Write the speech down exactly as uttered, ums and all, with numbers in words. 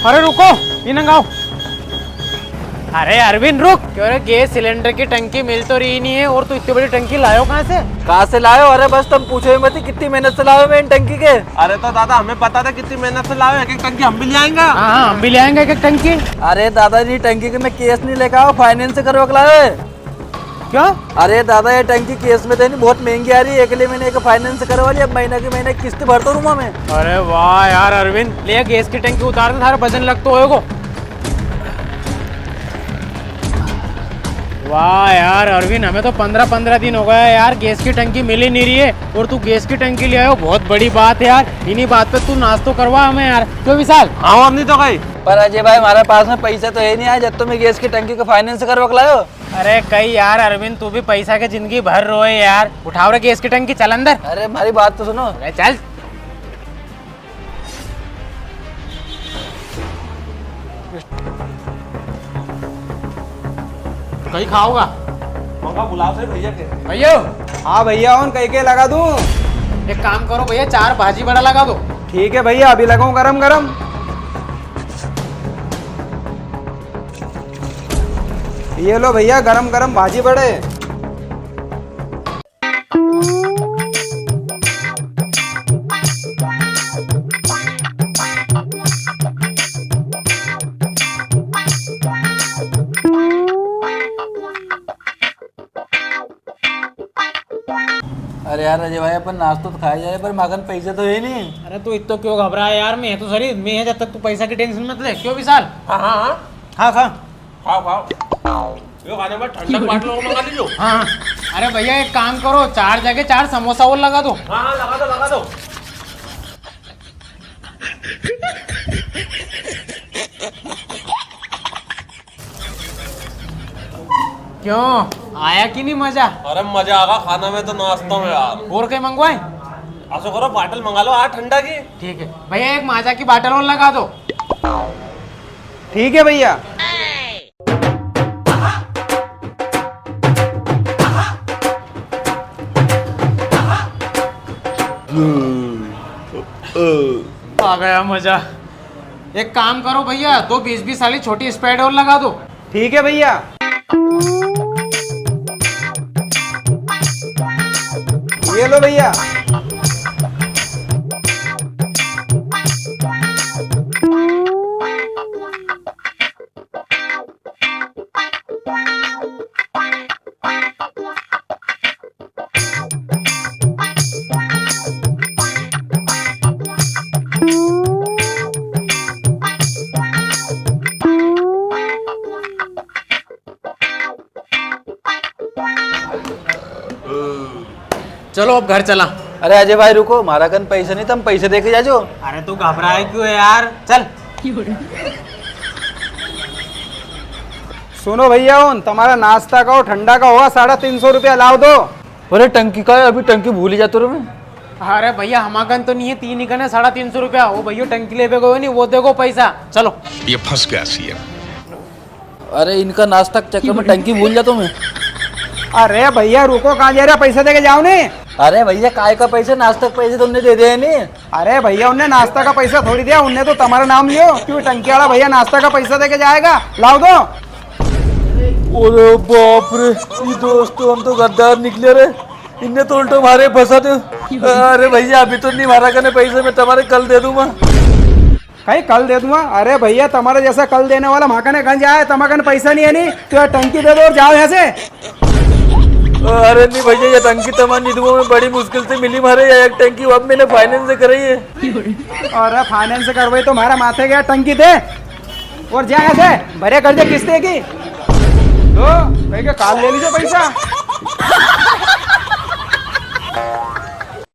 अरे रुको, इन्हें गाओ। अरे अरविंद रुक, क्यों रे, गैस सिलेंडर की टंकी मिल तो रही नहीं है और तू इतनी बड़ी टंकी लायो कहाँ से? कहाँ से लायो? अरे बस तुम पूछो ही मत, कितनी मेहनत से लायो मैं इन टंकी के। अरे तो दादा हमें पता था कितनी मेहनत से लायो, एक एक टंकी हम भी ले आएंगे। हाँ हाँ, हम भी ले आएंगे एक एक टंकी। अरे दादा जी, टंकी के मैं कैश नहीं लेकर आयो, फाइनेंस से करवा के लायो है। क्या? अरे दादा, ये टंकी कैश में तो नहीं, बहुत महंगी आ रही है, इकले मैंने एक फाइनेंस करवा लिया, अब महीना की महीना किस्त भरता रहूंगा मैं। अरे वाह यार अरविंद, ले गैस की टंकी उतार दे, थारा वजन लगतो होएगो। वाह यार अरविंद, हमें तो पन्द्रह पन्द्रह दिन हो गया यार, गैस की टंकी मिल ही नहीं रही है, और तू गैस की टंकी ले आयो, बहुत बड़ी बात है यार। इन्हीं बात पे तू नाश्तो करवा हमें यार, क्यों विशाल? हाँ, और नहीं तो कई। पर अजय भाई, हमारे पास में पैसा तो है नहीं यार, जब तो मैं गैस की टंकी को फाइनेंस करवा के लायो। अरे कई यार अरविंद, तू भी पैसा के जिंदगी भर रोए यार। उठाओ रे गैस की टंकी, चल अंदर। अरे हमारी बात तो सुनो। अरे चल। कई खाओगा? मंगा बुलाओ से भैया के। भैया। हाँ भैया, उन कई के लगा दूं? एक काम करो भैया, चार भाजी बड़ा लगा दो। ठीक है भैया, अभी लगाऊं गरम गरम। ये लो भैया, गरम गरम भाजी बड़े। अरे यार अजय भाई, अपन नाश्तो तो खाया जाए, पर माकन पैसे तो है नहीं। अरे तू इतना क्यों घबरा है यार, मैं है तो सरी, मैं है जब तक, तू पैसा की टेंशन मत ले। क्यों विशाल? हाँ, हाँ, हाँ। खा, खा। खाओ, खाओ। यो खाने में ठंडा बाटलो मंगा लीजो। हाँ, हाँ। अरे भैया, एक काम करो, चार जगह चार समोसा और लगा दो। हाँ, हाँ, लगा दो, लगा दो। क्यों, आया कि नहीं मजा? अरे मजा आगा खाना में तो, नाश्ता में यार। और कई मंगवाए? असो करो, बाटल मंगा लो यार ठंडा की। ठीक है भैया, एक माजा की बाटल और लगा दो। ठीक है भैया। आ गया मजा। एक काम करो भैया, दो बीस बीस वाली छोटी Sprite और लगा दो। ठीक है भैया। ये लो भैया। चलो अब घर चला। अरे अजय भाई रुको, म्हारा कन पैसा नहीं, तम पैसे दे के जाजो। अरे तू घबराए क्यों है यार, चल। सुनो भैया, उन तुम्हारा नाश्ता का और ठंडा का होगा साढ़े तीन सौ रुपया, लाओ दो। अरे टंकी का है, अभी टंकी भूल ही जातो रे मैं। अरे भैया, हमारा कन तो नहीं है, तीन ही कन है साढ़े तीन सौ रुपया। वो भैया टंकी लेवे गयो नहीं, वो देखो पैसा। चलो। ये फंस गया सीएम। अरे इनका नाश्ता के चक्कर में टंकी भूल जातो मैं। अरे भैया रुको, कहाँ जा रहे हो? पैसा दे के जाओ नी। अरे भैया, काय का पैसा, नाश्ता का पैसा तुमने दे दिया नी। अरे भैया, उनने नाश्ता का पैसा थोड़ी दिया, उनने तो तुम्हारा नाम लियो। क्यों टंकी वाला भैया नाश्ता का पैसा दे के जाएगा? लाओ दो। अरे बाप रे, ये दोस्तों हम तो गद्दार निकले रे, इनने तो उल्टो म्हारे फंसा दो। अरे भैया, अभी तो नहीं म्हारा कने पैसे, मैं तुम्हारे कल दे दूंगा। कई कल दे दूंगा? अरे भैया, तुम्हारे जैसा कल देने वाला म्हारा कने गंज आए, तुम्हारा कने पैसा नहीं है नी, तो ये टंकी दे दो और जाओ यहाँ से। अरे नहीं भैया, ये टंकी तमा नहीं दूंगा मैं, बड़ी मुश्किल से मिली म्हारे ये एक टंकी, अब मैंने फाइनेंस से कराई है। अरे फाइनेंस से करवाई तो म्हारा माथे गया, टंकी दे और जा यहाँ से, भरे कर दे किस्ते की। तो भाई के काल ले लीजो पैसा।